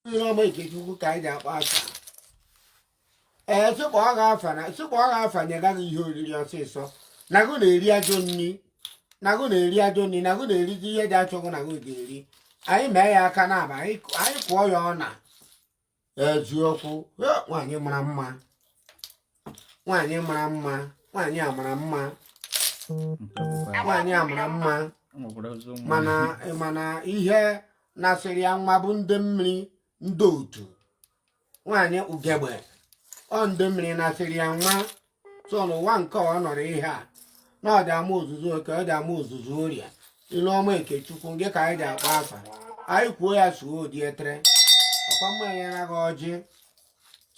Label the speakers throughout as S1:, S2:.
S1: Iru ọma Ikechukwu ka anyị ji akpọ afa. Ee, sịkpọ gị afa na sịkpọ gị afa nyega gị ihe oriri ọsịsọ na gụ na-eri ajọ nri, na gụ na-eri ajọ nri, na gụ na-erizi ihe dị achọghị na gụ ga-eri. Anyị mee ya aka na aba, anyị kụọ ya ọna. Eziokwu, nwaanyị mara mma, nwaanyị mara mma, nwaanyị a mara mma, nwaanyị a mara mma. Mana mana ihe nasịrị ya nwa bụ ndị mmiri, ndị otu nwaanyị ugegbe ọ ndị mmiri nasịrị ya nwa. So n'ụwa nke ọ nọrọ ihe a na ọ dị ama ozuzu oke, ọ dị ama ozuzu oria. Ilu ọma Ekechukwu nke ka anyị ji akpọ afa. Anyị kwuo ya suo ụdị etere ọkwa mma enyere gị ọjị,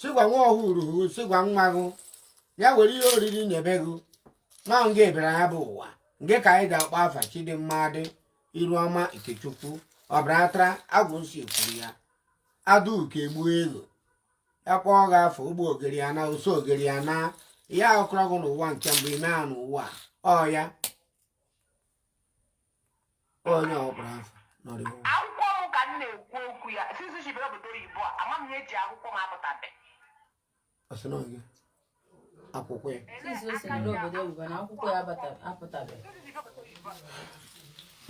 S1: sịgwa nwa ọhụrụ, sịgwa nwa gị ya were ihe oriri nyebe gị na nga ebere ya bụ ụwa nke ka anyị ji akpọ afa. Chidimma dị iru ọma Ikechukwu ọbara atara agwụ nsi ekwuru ya adauke egbuo ego ya kpọọ gị afọ ugbo ogiri ya na oso ogiri ya na ihe akọrọ gị n'ụwa nke mbụ ime ya n'ụwa ọ ya onye ọkpọrọ afọ nọrọ iwu.
S2: Akwụkwọ m ka m na-ekwu okwu ya since chibere obodo oyibo a, ama m ihe eji akwụkwọ m apụtabe.
S1: Ọ sị na ọ gị akwụkwọ ya.
S3: Since o si n'obodo oyibo na akwụkwọ ya apụtabeghị.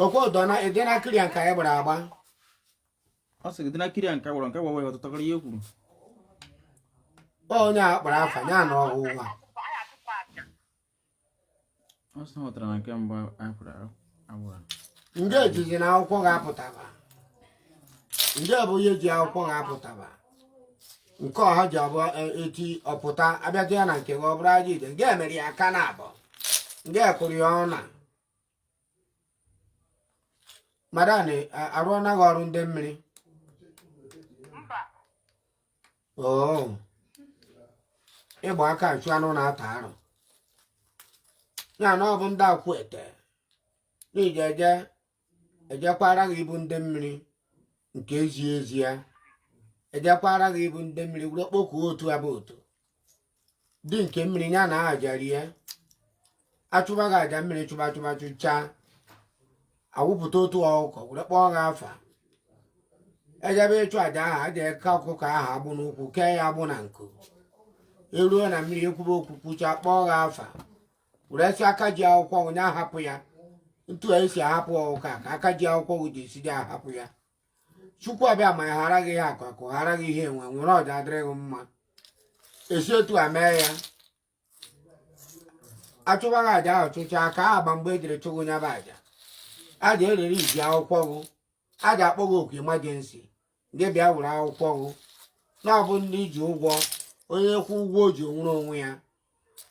S1: Okwe ụdọ na ịdị na kiri ya nke anyị gbara agba.
S4: Ọ sị gị dị na kiri ya nke gwara nke gwawa ya ọtụtụkarị ihe kwuru.
S1: Onye a kpara afa ya na ọgwụ ụwa.
S4: Ọ sị na ọ ghọtara na nke mbụ anyị kwuru agbụrụ.
S1: Nje ejizi na akwụkwọ ga-apụtaba, nje bụ ihe ji akwụkwọ ga-apụtaba nke ọha ji abụ eti ọpụta abịazi ya na nke gị ọ bụrụ aja ide nke emere ya aka na abụọ nke kụrụ ya ọna. Madam, arụọna gị ọrụ ndị mmiri?
S2: Mba.
S1: Oo, ịgba aka achụ anụ na-ata arụ ya na ọ bụ ndị akwụ ete n'ije eje ejekwara gị ibu ndị mmiri nke ezi ezi ya ejekwara gị ibu ndị mmiri were kpokuo otu abụ otu dị nke mmiri ya na aja rie achụba gị aja mmiri chụba chụba chụchaa awụpụta otu ọkụkọ were kpọọ gị afa ejebe ịchụ aja ahụ aja eke ọkụkọ ahụ agbụ n'ụkwụ kee ya agbụ na nku eruo na mmiri ekwube okwu kwucha kpọọ gị afa were sị aka ji akwụkwọ onye ahapụ ya ntu a esi ahapụ ọkụkọ a ka aka ji akwụkwọ gị ji esi ji ahapụ ya. Chukwu abịa ma ya ghara gị ihe akụ akụ ghara gị ihe enwe nwere ọja adịrị gị mma esi etu a mee ya achụba gị aja ahụ chụchaa ka agba mgbe ejiri chụgụ nya bụ aja aja erere iji akwụkwọ gị aja akpọ gị oku emergency gị bịa were akwụkwọ gị na ọ bụ ndị ji ụgwọ onye kwụ ụgwọ o ji onwere onwe ya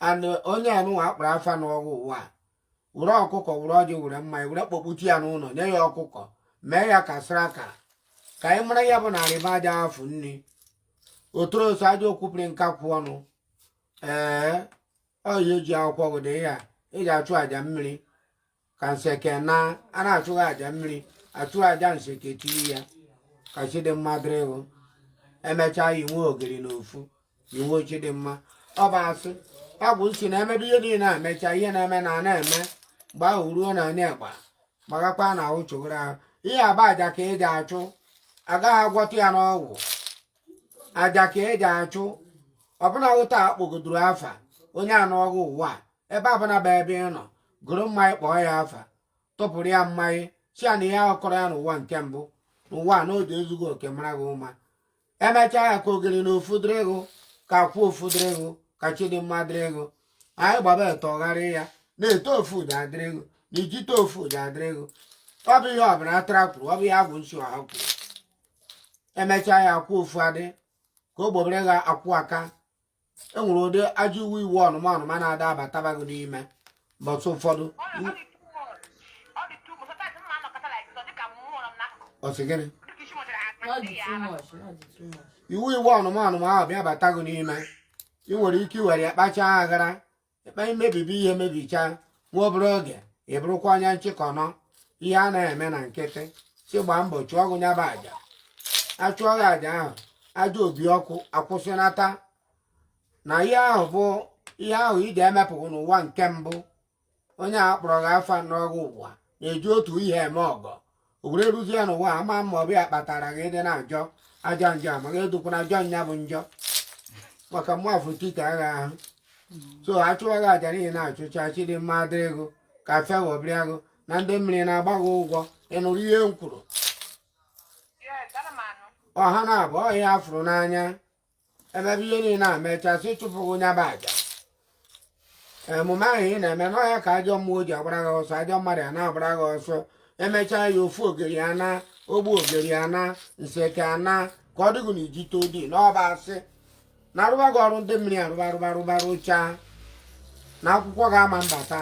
S1: and onye anụnwa akpara afa n'ọgwụ ụwa were ọkụkọ were ọjị were mmanya were kpọkpuchi ya n'ụlọ nye ya ọkụkọ mee ya ka sịraka ka anyị mara ya bụ na arịba aja afụ nri otoro ose aja okwupụrụ nkakwụ ọnụ. Ee, ọ ihe eji akwụkwọ gị dị ya eji achụ aja mmiri ka nseke na a na-achụghị aja mmiri achụ aja nseke tiri ya ka Chidimma dịrị gị emechaa inwe ogiri na ofu inwe Chidimma. Ọ bụ asị ọ bụ nsi na-emebe ihe niile a mechaa ihe na-eme na na-eme mgbe ahụ ruo na anya egba gbagakwa na ahụ chụgoro ahụ ihe aba aja ka eji achụ agaghị agwọta ya n'ọgwụ aja ka eji achụ ọbụna ụta akpọgodoro afa onye anụ ọgwụ ụwa ebe abụna bụ ebe ị nọ gụrụ mmanya kpọọ ya afa tụpụrụ ya mmanya si ya na ihe ahụ kọrọ ya n'ụwa nke mbụ n'ụwa na oge ezughị oke mara gị ụma emechaa ya ka ogiri na ofu dịrị gị ka akwụ ofu dịrị gị ka Chidimma dịrị gị anyị gbaba etọgharị ya na-eto ofu ụda adịrị gị na ijite ofu ụda adịrị gị ọ bụ ihe ọbụla atara kwuru ọ bụ ihe agwụ nsi ọha kwuru emechaa ya akwụ ofu adị ka o gbobere gị akwụ aka enwere ụdị ajọ iwu iwu ọnụma ọnụma na-ada abataba gị n'ime mbọsị ụfọdụ ọ sị gịnị iwu iwu ọnụma ọnụma ahụ bịa bata gị n'ime ị nwere ike iwere ya kpachaa aghara ịkpa imebibi ihe mebichaa nwa obere oge ị bụrụkwa onye nchịkọnọ ihe a na-eme na nkịtị si gbaa mbọ chụọ gị nyaba aja achụọ gị aja ahụ aja obi ọkụ akwụsịnata na ihe ahụ bụ ihe ahụ iji emepụghị n'ụwa nke mbụ onye a kpọrọ gị afa n'ọgụ ụwa na-eji otu ihe eme ọgọ o were ruzie ya n'ụwa ama ma ọ bụ ya kpatara gị ịdị na-ajọ Ajọ njọ amaghị edukwana ajọ nya bụ njọ maka mmafụ tita agha ahụ. So achụwaghị aja n'ihi na-achụcha chidimma adịrị ego ka fewọbịa ego na ndị mmiri na-agba gị ụgwọ. Ị nụrụ ihe m kwuru?
S2: Yes, ana m anụ.
S1: Ọha na-abụ ọhịa afụrụ n'anya emebe ihe niile a mechaa sị chụpụghị onye bụ aja emume ahụ ị na-eme n'ọhịa ka ajọ mmụọ ji agbara gị ọsọ, ajọ mmadụ a na-agbara gị ọsọ. Emechaa ya, ofu ogeri ana, ogbu ogeri ana, nseke ana, ka ọ dịghị na ijite odi n'ọba asị na arụba gị ọrụ ndị mmiri arụba arụba arụba rụchaa na akwụkwọ ga-ama mbata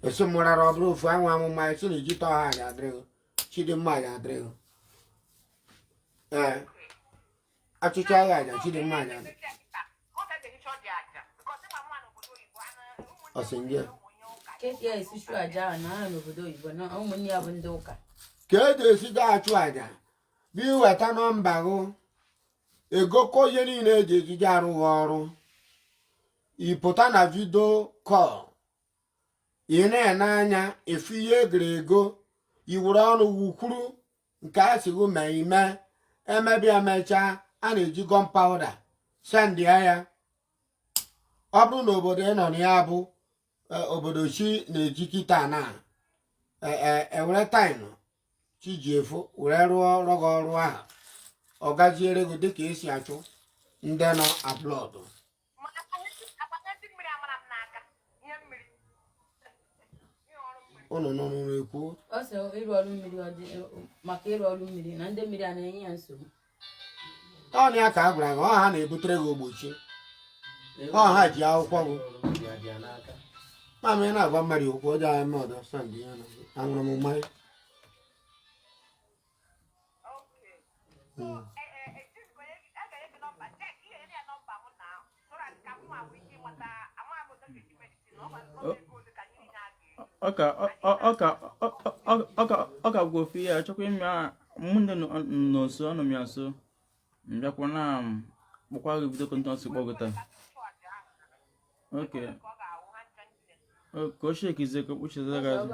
S1: esi mụrara. Ọ bụrụ ofu anwụ amụma esi na ijite ọha ya adịrịghị, chidimma ya adịrịghị. Ee, achụcha ya aja, chidimma ya adịrịghị. Ọ sị nje.
S3: Ka ya esi chụọ aja ahụ na ha n'obodo oyibo na ụmụnne ya bụ ndị ụka?
S1: Ka eji esi ga achụ aja bụ iweta nọmba gụ, egokọ ihe niile eji ejije arụghị ọrụ. Ịpụta na video call, ị na-ene anya efu ihe egere ego, iwere ọnụ wukwuru nke a sịgụ mee ime emebi. Emechaa, a na-eji gun powder sendịa ya. Ọ bụrụ na obodo ị nọ na ya bụ obodo chi na-eji kịta na ewere taịmụ chi ji efu were rụọ ọrụ gị, ọrụ ahụ ọ gaziere gị dịka esi achụ ndị nọ abroad.
S2: Akpata ndị mmiri amara m n'aka ihe mmiri, ihe ọrụ mmiri.
S1: Unu nọ n'ụlọ ekwu.
S3: Ọ sị ịrụ ọrụ mmiri, ọ dị maka ịrụ ọrụ mmiri na ndị mmiri a na-enye ya nsogbu.
S1: Ọ ya ka a gwara gị, ọ ha na-ebutere gị ogbochi, ọ ha ji akwụkwọ gị. Mama, ị na-agwa mmadụ okwu ọjọọ eme ọdọ sandị ya na aṅụrụ m mmanya.
S2: Okay. So, a ga-enye gị nọmba. Jack, ị ga-enye ya nọmba m na so that ka mụ nwee ike ịmata ama m otu m ga-esi medicine. Ọ gwara m ego ole ka anyị niile a ga-eri.
S4: Ọ ka ọ ọ ka ọ ọ ka ọ ka bụ ofu ihe chọkwa ime mụ ndị nọ nso, anọ m ya nso, mbịakwa na kpọkwa gị video content kpọgụ taa. Oke
S2: Ka ọ ga-awụ ha ncha niile.
S4: ka o shekizie ka o kpuchizie gị azụ.